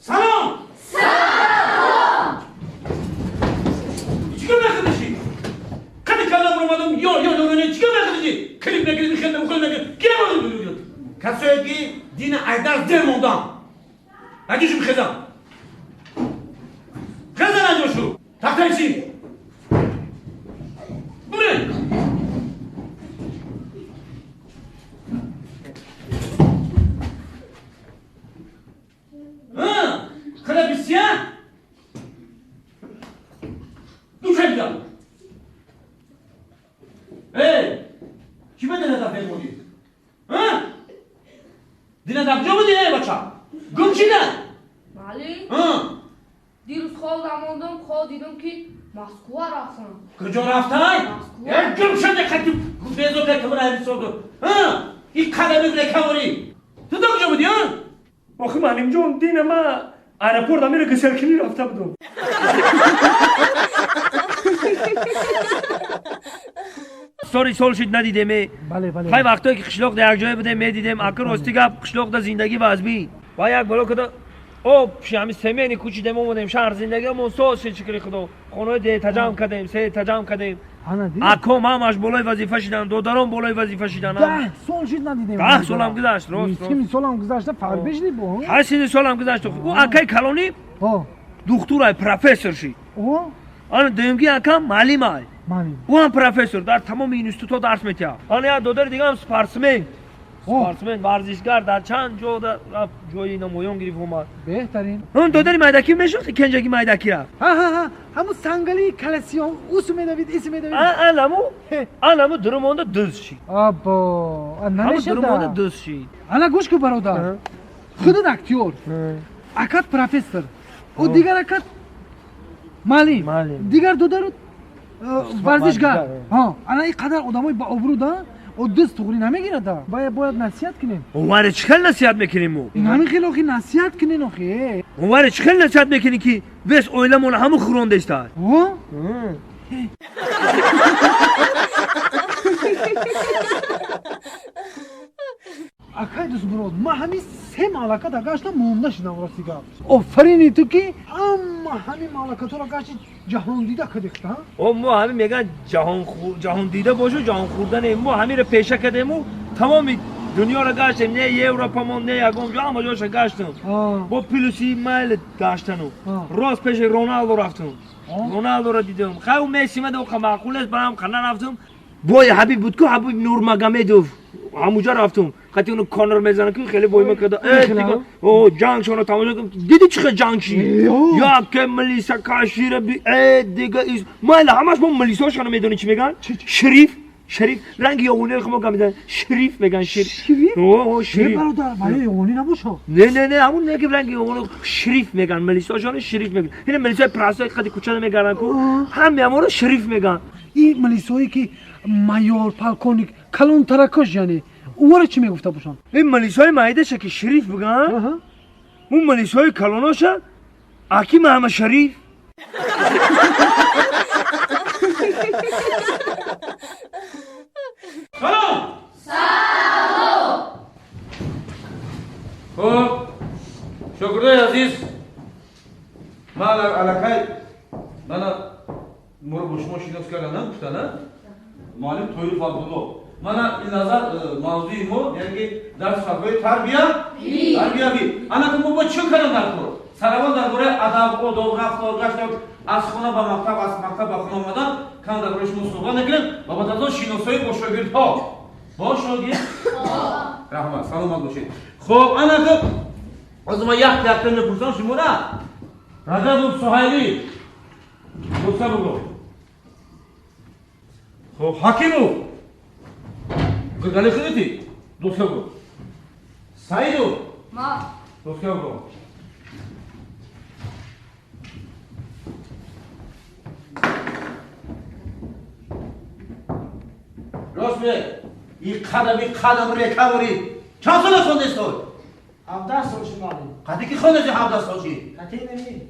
Салом! Салом! Чӣ кор мекунӣ? Қади калам омадам, ё ё дурунӣ чӣ кор мекунӣ? Клип мекунӣ, хел мекунӣ, мекунӣ. Ки мекунӣ? Касое ки дина айдар дер мондам. Агишу хезам. Хезан аҷошу. Тахтайчи. Бурен. Хлебисия? Душанбе. Эй, чӣ медонед аз мемонӣ? Ҳа? Дина дар куҷо будӣ, эй бача? Гум шида? Муаллим? Ҳа? Дирӯз хоб намондам, хоб дидам ки Москва рафтам. Куҷо рафтай? Эй, гум шуда, қати безока кабра ҳамисоду. Ҳа? Ин қадами рекаворӣ. Ту дар куҷо будӣ, ҳа? Охи муаллимҷон, дина ма аэропорт амира гусалкунӣ рафта будам. Соли сол шуд надидем. Бале, бале. Хай вақтое ки қишлоқ дар як ҷое будем медидем, акр рости гап қишлоқда зиндагӣ вазмин. Ва як бало када об ҳами семени кӯчидем омадем шаҳр зиндагиамон соз шуд, шукри худо. Хонаҳои детаҷам кардем, се таҷам кардем. Аком ҳамаш болои вазифа шидан, додаром болои вазифа шидан. 10 сол шуд надидем. 10 солам гузашт, рост. 7 солам гузашта, фарбе шуди бо? 8 солам гузашт. Ӯ акаи калонӣ духтурай, профессор шид. Ана дуюмги акам муаллимай. Ӯ ҳам профессор, дар тамоми институтҳо дарс метиҳад. Ана як додари дигаам спортсмен. Спортсмен, варзишгар, дар чанд ҷо рафт, ҷои намоён гирифт омад. Беҳтарин. Он додари майдакӣ мешинохти, кенҷаги майдакӣ рафт. Ҳа, ҳа, ҳа, ҳамун сангалии каласиён, усу медавид, ису медавид. Аламу дуру монда дуз шид. Або, намешада. Дуру монда дуз шид. Ана гӯш кун, бародар. Худат актёр, акат профессор, ӯ дигар акат муаллим, дигар додару варзишгар. Ҳа, ана ин қадар одамои ба обрӯ да, о дӯст туғри намегирад. Бояд насиҳат кунем. Онваре чӣ хел насиҳат мекунем мо? Ҳамин хел охи насиҳат кунен охи. Онваре чӣ хел насиҳат мекунӣ ки вес оиламона ҳаму хӯронда истад? Акай дӯстмурод, ман ҳамин се маълаката гаштам, монда шудам рости гап. Офарини ту ки ҳама ҳамин маълакатҳоро гашти ҷаҳондида кардихта. О, мо ҳамин мегӯянд ҷаҳондида бошу ҷаҳонхӯрда не. Мо ҳаминро пеша кардему тамоми дунёро гаштем, не Европамон, не ягон ҷо, ҳама ҷоша гаштем. Бо плюси майл гаштану. Рост пеши Роналдо рафтем. Роналдоро дидем. Хай ӯ Месси мада оқа маъқул нест, барам қана рафтем. Бой Ҳабиб буд ку, Ҳабиб Нурмагомедов. Ҳамуҷа рафтум. Қати уну Конор мезанад ку, хеле бойма карда. Э, ҷанг шоно тамошо кардам. Диди чӣ хел ҷанг шид? Яке милиса кашира би, э, дига ис. Майла ҳамаш мо милисошоно медонӣ чӣ мегӯянд? Шериф, шериф, ранги ёғониро мо гап мезанем. Шериф мегӯянд, шериф. Шериф? О, шериф. Бародар, вале ёғонӣ набошад. Не, не, не, ҳамун неки ранги ёғони шериф мегӯянд, милисошоно шериф мегӯянд. Ина милисои прасои қади кӯчада мегарданд ку, ҳами ҳамонро шериф мегӯянд. Ин милисое ки майор, полковник, калонтаракош, яъне ӯро чӣ мегуфта бошанд? Ин милисои майдаша ки шериф бигӯянд, он милисои калоноша аки Маҳамад Шариф. Салом! Салом! Хуб, шогирдои азиз, ман аллакай мана моро бо шумо шинос кардан гуфта, на? Муаллим Тоиров Абдулло. Мана ин назар мавзӯи мо, яъне ки дар сафҳаи тарбиявӣ. Ана ки мо бо чӣ кардем дар кор? Сараввал дар бораи адаб, одоб, рафтор, гашта аз хона ба мактаб, аз мактаб ба хона омадан, кам дар бораи шумо суҳбат мекунем ва баъд аз он шиносоӣ бо шогирдҳо. Бо шогирд? Раҳмат, саломат бошед. Хуб, ана ки ҳозир ман як якта мепурсам шуморо. Раҷабов Суҳайлӣ, лутфа бигӯ. Хуб, Ҳакимов, гали худати, лутфа бигӯ. Саидов, ма, лутфа бигӯ. Рост ме, и қадам, и қадам рекаворӣ. Чанд сола хондест той? 17 сол шуд, муаллим. Қади ки хондеси 17 сол шид? Қати неми.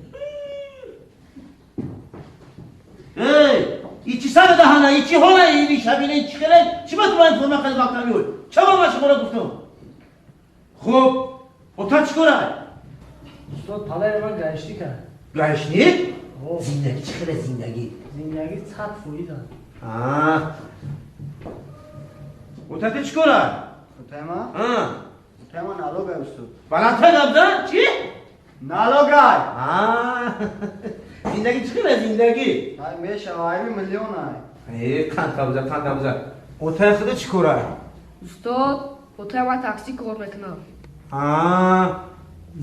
Эй, и чӣ сара даҳана, и чӣ ҳола, и шабина, и чӣ хеле, чӣ ба ту ман форма хари мактаби ой? Чаро ман шуморо гуфтам? Хуб, ота чӣ кора? Устод, падари ман гаишник аст. Гаишник? Зиндагӣ чӣ хеле зиндагӣ? Зиндагӣ 100%. Отати чӣ кора? Отайма? Отайма налогай, устод. Баландтар гап зан, чӣ? Налогай! Зиндагӣ чӣ хеле зиндагӣ? Ай мешава, ай миллион ай. Қанд қабза, қанд қабза. Отай худа чӣ кора? Устод, отай ман такси кор мекунам.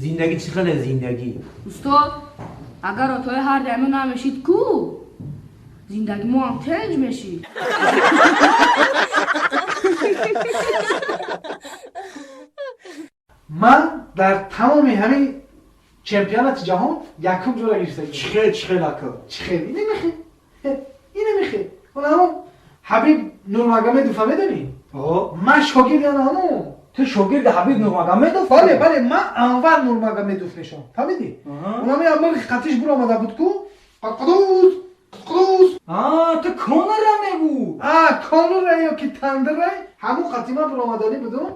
Зиндагӣ чӣ хеле зиндагӣ? Устод, агар отои ҳар даме намешид ку, зиндагӣ мо ҳам тенҷ мешид. Ман дар тамоми ҳамин чемпионати ҷаҳон якум ҷора гирифта. Чихел, чихел ака? Чихел? Ина мехе. Ина мехе. Он ҳамон Ҳабиб Нурмагомедов медонӣ? Ман шогирди ана ҳамон. Ту шогирди Ҳабиб Нурмагомедов? Бале, бале, ман Анвар Нурмагомедов мешавам. Фаҳмидӣ? Он ҳамин милқи қатиш буромада буд ку? Қадқадуз, қадқадуз. Ту Конора мегӯ? Конора ё ки Тандира, ҳамон қати ман буромаданӣ будум.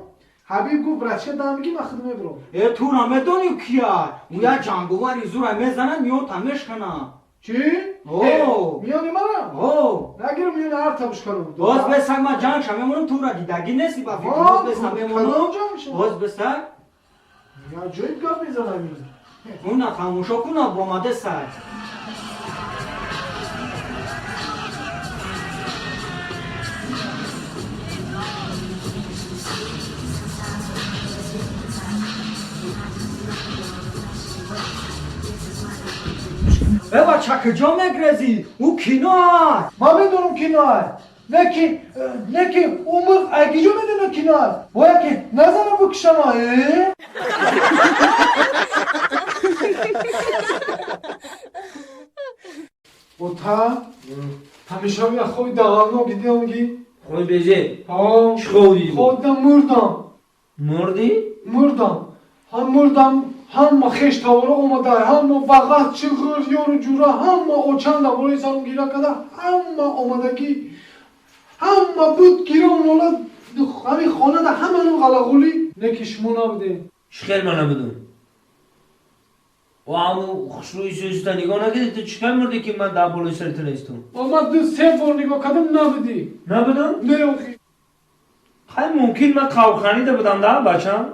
Ҳабиб гуфт, братча, дам бигӣ, ман худ мебурам. Тура медонӣ кия? Ӯ як ҷанговари зура мезанад, миёнта мешканад. Чӣ? Миёни мара? Нагирам миёни ҳар табушкарам. Боз бесак ман ҷангша мемонам, тура дидагӣ нести ба фикр. Боз беса мемонам. Боз бесак. Я ҷоиб гап мезанам ин. Уна тамошо куна буромаде сай. Бача, куҷо мегрезӣ? Ӯ кино аст. Ман медонам кино аст. Не ки ӯ мурғ айгиҷо медона кино аст. Бояд ки назанам букишама. Ота, ҳамеша як хоби дағалнок дидам ки. Хоби безе? Чӣ хоб дидӣ? Хоб дидам, мурдам. Мурдӣ? Мурдам. Ҳам мурдам, ҳама хеш тавора омада, ҳама вағат чиғир, ёру ҷура, ҳама очанда болои сарам гира карда, ҳама омадагӣ, ҳама буд гирон нола, ҳамин хонада ҳама ном ғалағулӣ. Не ки шумо набудем. Чӣ хел ман набудам? О, ҳаму хушрӯи сӯзита нигоҳ накардӣ, ту чӣ хел мурдӣ ки ман дар болои сари ту нестам? Ман 2-3 бор нигоҳ кардам, набудӣ. Набудам? Не, охи. Хай мумкин ман қавханида будам да, бачам?